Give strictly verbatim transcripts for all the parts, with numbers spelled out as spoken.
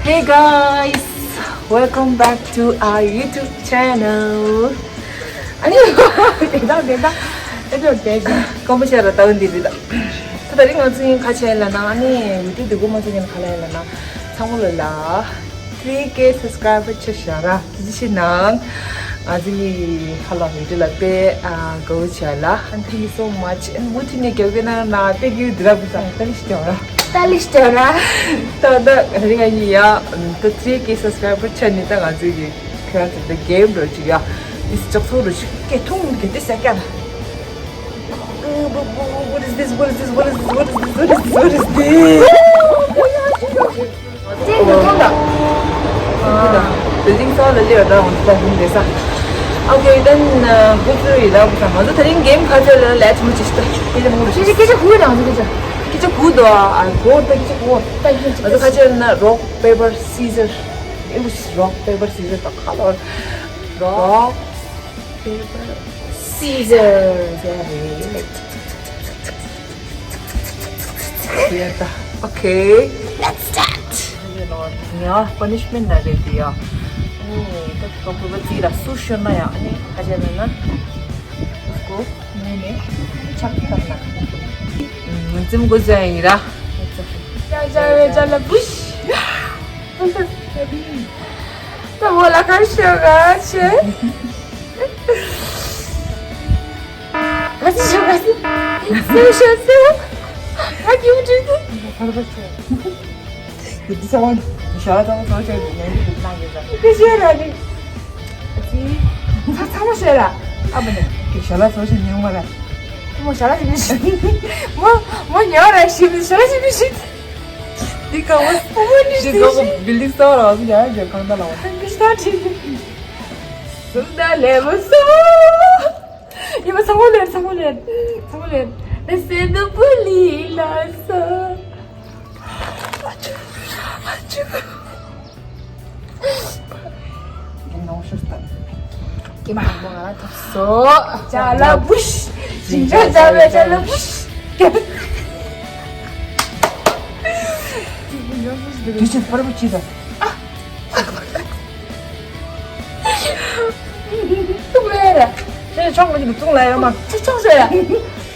Hey guys, welcome back to our YouTube channel. ཨ་ནི་དེ་དག་དེ་དག་ཨེ་འགྲོ་དེ་ཀོམ་པོ་ཤ་ར་ཏའུ་འདི་རེད་ད། ད་ད་རིང་ང་ཚོ་ཡིན་ཁ་ཆེ་ལ་ན་ཨ་ནི་ཡུ་ཊུབ་འདི་གོ་མ་ཚོ་ཡིན་ཁ་ལ་ལ་ན་ཚང་མ་ལ་ལ་three K subscriber ཆེ་ཤ་ར་ཅི་ཞིག་ནང་ང་ཚོ་ཡི་ཧ་ལ་ཡུ་ཊུབ་ལ་པེ་ཨ་གོ་ཆ་ལ་and thank you so much and མུ་མཐུད་ནས་རྒྱབ་གི་ན་ན་པེ་གི་དི་ར་བུ་ས་ཏ་ལི་ཤ་ར་ཏ་ལི་ཤ་ར་ད་ད་རིང་ང་ཡི་ཡ་ད་three K subscriber ཆ་ནི་ད་ང་ཚོ་ཡི་ཁྱོད་ཚོ་ད་གེམ་རོ་ཅིག་ཡ། This ཅོག་ཚོ་རུ་ཤི་ཀེ་ཐུང་གི་དེ་ས་ཀ་ན། What is this? What is this? What is this? What is this? What is this? ཅེས་འདུག་ཐོང་དང་། Building ས་ལ་ལེར་ད་འོང་ད་ཧུང་དེ་ས། Okay, then go through it. ང་ཚོ་ད་རིང་གེམ་ཁ་ཚལ་ལ་ལས་ཆུང་ཆེ་ཞིག་ད་སྐད་ཆ་མོ་རུ་ཤི། སྐད་ཆ་གུ་དང་ང་ཚོ་སྐད་ཆ། སྐད་ཆ་གུ་དོ་ཨ་གོ་ད་སྐད་ཆ་གུ། ད་ཡིན་ང་ཚོ་ཁ་ཆེ་ན་rock paper scissor. It was rock paper scissor ད་ཁ་ལོར་rock paper scissor ཟེར་རེད། ཡ་ད། Okay, let's start. ཡ་punishment ན་རེད་དེ་ཡ། ཨ་ནི་ད་ཁོ་པ་ཙི་ལ་སུ་ཤོར་ན་ཡ་ཨ་ནི་ཁ་ཆེ་ན་ན་སྐོ་ནས་ནས་ཆག་ཐབས་ན་ཙིམ་གོ་ཟ་ཡིན་ར། ཅ་ཅ་བེ་ཅ་ལ་བུཤ། ད་མོ་ལ་ཁར་ཤོ་ག་ཆེ། ག་ཚི་ཤོ་ག་ཚི། སེ་ཤོ་སེ། ཨ་ཀྱུ་ཏུ་ཏུ། ཡུ་ཏི་ས་བོན། ཤ་ཚང་ཚང་ཆེ་ནས་ཡུ་ཏི་ན་གི་ཟ། ཀི་ཤེ་ར་ནི། ཨ་ཙི། ཚ་ཚ་མོ་ཤེ་ར། ཨ་མ་ནི། ཀི་ཤ་ལ་ཚོ་ཤེ་ཉུང་མ་ར། མོ་ཤ་ལ་ཞིག་མི་ཤེས། མོ་མོ་ཉོ་ར་ཞིག་མི་ཤ་ལ་ཞིག་མི་ཤེས། འདི་ག་བ། མོ་ནི་ཞིག་ག་བ་བིལ་ཌིང་ས་བ་ར་བ་ཡ་ཡ་གང་ད་ལ་བ། ཀི་ཤ་ཏི། སུམ་ད་ལེ་མོ་སོ། ཡིན་པ་ཚང་མ་ལེན་ཚང་མ་ལེན་ཚང་མ་ལེན། ལེ་སེ་ནུ་པུ་ལི་ལ་ས། ཨ་ཅུ་ཨ་ཅུ། ཀྱེ་མ་ང་ཐོབ་སོ། ཅ་ལ་བུཤ། ཅིང་ཅ་ཅ་བེ་ཅ་ལ་བུཤ། དུས་ཆེན་པར་བུ་ཅི་དང་། ཏུ་མེ་ར། ཁྱེད་ཆོག་མི་འདུག་ཏུང་ལ་ཡོད་མ། ཆོག་ཆོག་ཤོད་ར།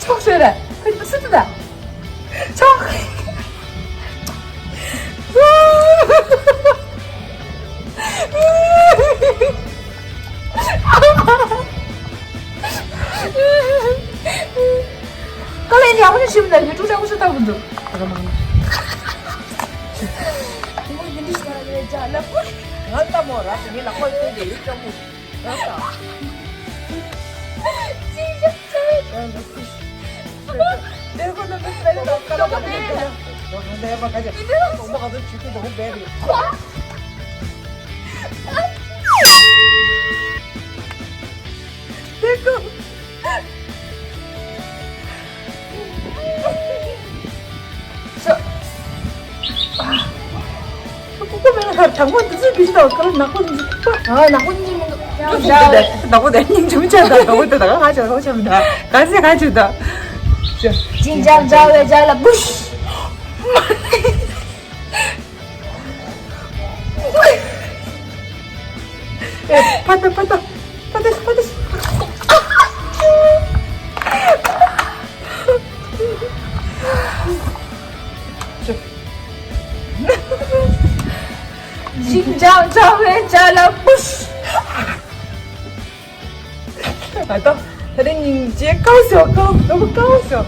ཆོག་ཤོད་ར། ཁོས་ཏུ་སུ་ཏུ་ད། ཆོག་ཀ་ལེ་ཡག་པོ་ཞིག་ཞིབ་ན་ཡུ་ཊུབ་ལྟ་བུ་ཞིག་ལྟ་བུ་འདུག་ད་ག་མང་། ཁོ་མོ་ཡིན་འདི་ཞིག་ལ་ལས་ཇ་ལ་པུ། ང་ལྟ་མོ་ར་ཞིག་ངའི་ལག་པ་ཡོད་དེ་ཡུ་ཊུབ་ལྟ་བུ། ང་ལྟ། ཅི་ཞིག་ཅི། ཀོ་ཀོ་མེ་ལ་ཁར་དྲང་པོ་འདི་ཚོའི་བི་ཞིག་དང་ཁར་ནག་པོ་འདི་ཚོ། ཨ་ནག་པོ་འདི་ཚོ་མི་འདུག་ནག་པོ་འདི་ནག་པོ་འདི་ནག་པོ་འདི་ཉིན་ཆུང་ཆ་དང་ནག་པོ་འདི་ནག་ཁ་ཆ་ནག་པོ་ཆ་མི་འདུག་ག་ཚད་ཁ་ཆུ་དང་། ཅིང་ཅང་ཅང་བའི་ཅ་ལ་བུཤ། ཕ་ཏ་ཕ་ཏ་ཕ་ཏ་ཕ་ཏ། ཅིང་ཅང་ཅང་བའི་ཅ་ལ་བུཤ། ང་ད་ད་རེ་སྙིང་རྗེ་ཀའོ་སོ་ཀའོ་ནོ་ཀའོ་སོ་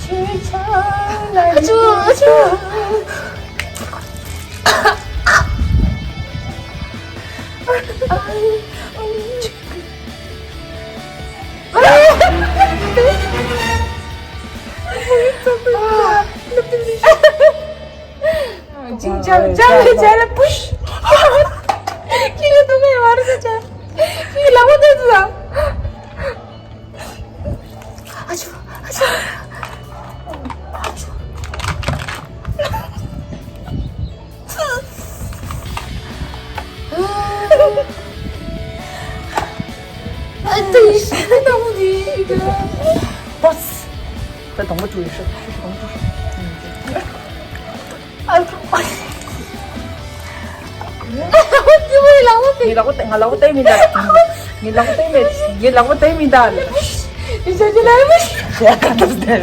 ཆེ་ཆ་ལ་ཨ་ཅུ་ཨ་ཅུ། ཅིང་ཅང་ཅང་ལེ་ཅང་ལེ་བུཤ། ཁྱི་གི་དུང་ངའི་བར་ས་ཅང་ཁྱི་གི་ལ་མོ་ཏོ་ཙུ་ཨ་ཅུ་ཨ་ཅུ། ཨ་ཏི་ཤི་ན་མོ་དི་ག་བོས། ད་དང་པོ་ཅུ་ཡོད་ཤོད་ཤོད་དང་པོ་ཅུ་ཤོད། ཨ་ལ་ཁ་པ། ངའི་ལག་པ་བལྟས། ངའི་ལག་པ་བལྟས་མི་འདུག་ངའི་ལག་པ་བལྟས་མི་འདུག་ངའི་ལག་པ་བལྟས་མི་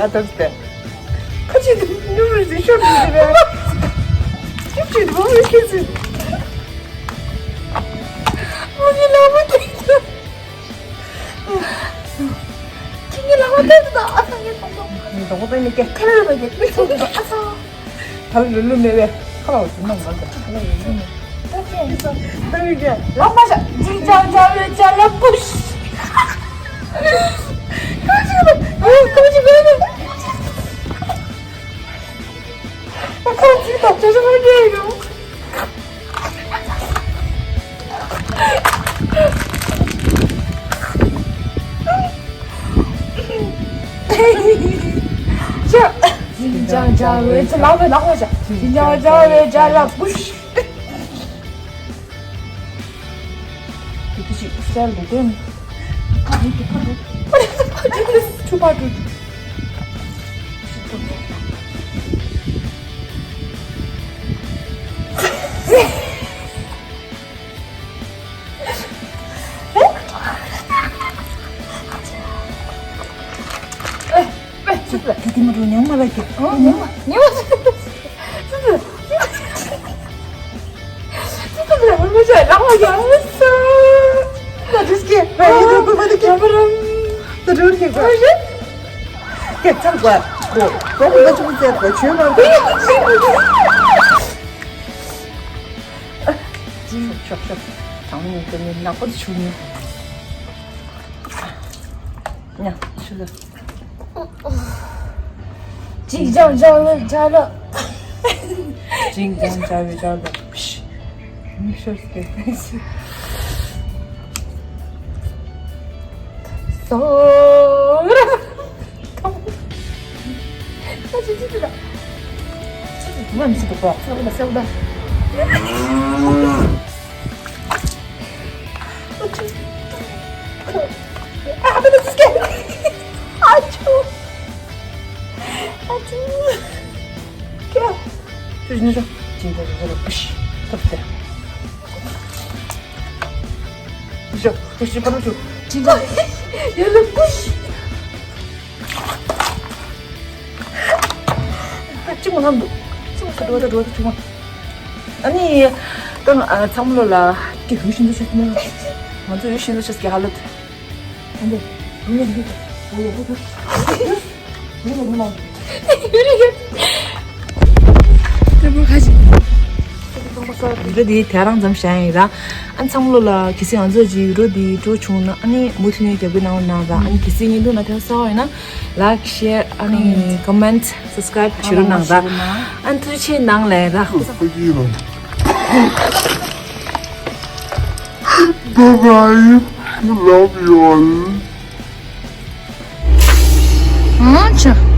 འདུག་ཁ་ཅིག་ནུ་རུ་ཟི་ཤོར་ཟི་ཟི་བས། ཁ་ཅིག་ནུ་རུ་ཟི་ཤོར་ཟི་ཟི་བས། ཁྱོད་ཀྱིས་ནུ་རུ་ཟི་ཤོར་ཟི། ངའི་ལག་པ་བལྟས་འདུག་ཁྱེད་ཀྱི་ལག་པ་ལྟོས་དང་། ཨ་ཚ། ངས་མཐོང་མཐོང་། ངས་མཐོང་མཐོང་མེད་ཀྱི། ཁ་ལ་ལ་གི་མི་ཚོགས་འདུག་ཨ་ཚ། ད་ལ་ལུ་ལུ་མེད་པས། ཁ་ལ་བ་ཟིན་ན་མ་འདྲ། ཁ་ལ་ལུ་ལུ་མེད། ད་ཁྱེད་ཡིན་ཙང་ད་ལུ་གི་ལག་མ་བཞག་ཅིག་ཅང་ཅང་བའི་ཅ་ལག་པུཤ། ཁ་ཅིག་ལ་ཁ་ཅིག་མེད་པས། ཁ་ཅིག་ད་ཅ་ཅ་མ་རྒྱལ་ཡོང་། ཅིག་ཅང་ཅང་བའི་ཅ་ལག་པུཤ། ཅིག་ཅང་ཅང་བའི་ཅ་ལག་པུཤ། དེ་ཅིག་སེལ་དུ་བསྟན། ཁ་རུ་དུ་ཁ་རུ། ཆུ་ཕ་རུ། ཨེ། ཨེ། ཅི་ལ་གི་དེ་མ་རུ་ཉང་མ་ལ་གི། ཨ། ཉང་མ། ཉང་མ། ཅི་ལ། ཅི་ལ་མ་རུ་ལ་མ་ཡང་སོ། ད་དུས་ཀྱི་ར་ཡི་དུ་ཀུ་མ་དུ་ཀྱི། ར་མ་ར། ད་དུས་ཀྱི་ར། ཀྱི་ཚར་བ། གོ་གོ་གོ་ཚུགས་ཚེ་གོ་ཆོད་མ་གོ། ཤོག་ཤོག་ཤོག་གྲང་མོ་ཡོད་ཀྱི་ནག་པོ་དུ་ཆུ་ནི། ཉ་ཆུ་ལ། ཅིག་ཅང་ཅང་བའི་ཅ་ལག་ཅིག་ཅང་ཅང་བའི་ཅ་ལག་མིག་ཤར་སྐད། སོ། ང་མི་སྲིད་པ། སེ་བ་ད། སེ་བ་ད། ཨ་ཅོ། ཨ་ཅོ། ཁྱོད་ནི་རོ། ཅིན་ཏེ་རོ་རོ་པིཤ། ཐོབ་སྟེ། ཞོ། ཁྱོད་ཤི་པ་རོ་ཞོ། ཅིན་ཏེ། ཡ་ལ་པིཤ། ཅི་མ་ལབ་འདུག་ཅི་མ་ཟ་འགྲོ་ད་འགྲོ་ད་ཅི་མ། ཨ་ནི། ད་ང་ཚང་མ་ལོ་ལ་སྐད་ཡོད་བཞིན་དུ་ཤོད་ནས། ང་ཚོ་ཡོད་བཞིན་དུ་ཤོད་ཀྱི་ཧ་ལོ། ཨ་ནི། ཡུ་རེ་ཡུ་རེ་ཡུ་རེ་ཡུ་རེ་ཡུ་རེ་ཡུ་རེ་ཡུ་རེ། དེ་མོ་ཁ་ཅིག་བི་ཌིའོ་འདི་དེ་རང་ཙམ་བཞག་ཡིན་ར། ཨ་ནི་ཚང་མ་ལོ་ལ་གལ་སྲིད་ང་ཚོ་གི་བི་ཌིའོ་འདི་སྤྲོ་བྱུང་ན་ཨ་ནི་མུ་མཐུད་ནས་རྒྱབ་སྐྱོར་གནང་རོགས་གནང་ར། ཨ་ནི་གལ་སྲིད་བརྙན་ཐུང་ན་ཕན་གསོ་ཡོད་ན་ལའིཀ་ཤེར་ཨ་ནི་ཀོ་མེན་ཊི་སབ་སི་ཀ་རའིབ་བྱེད་རོགས་གནང་ར། ཨ་ནི་ཐུགས་རྗེ་ཆེ་གནང་ལེ་ར། Bye bye. Love you all. ཨང་ཅོ།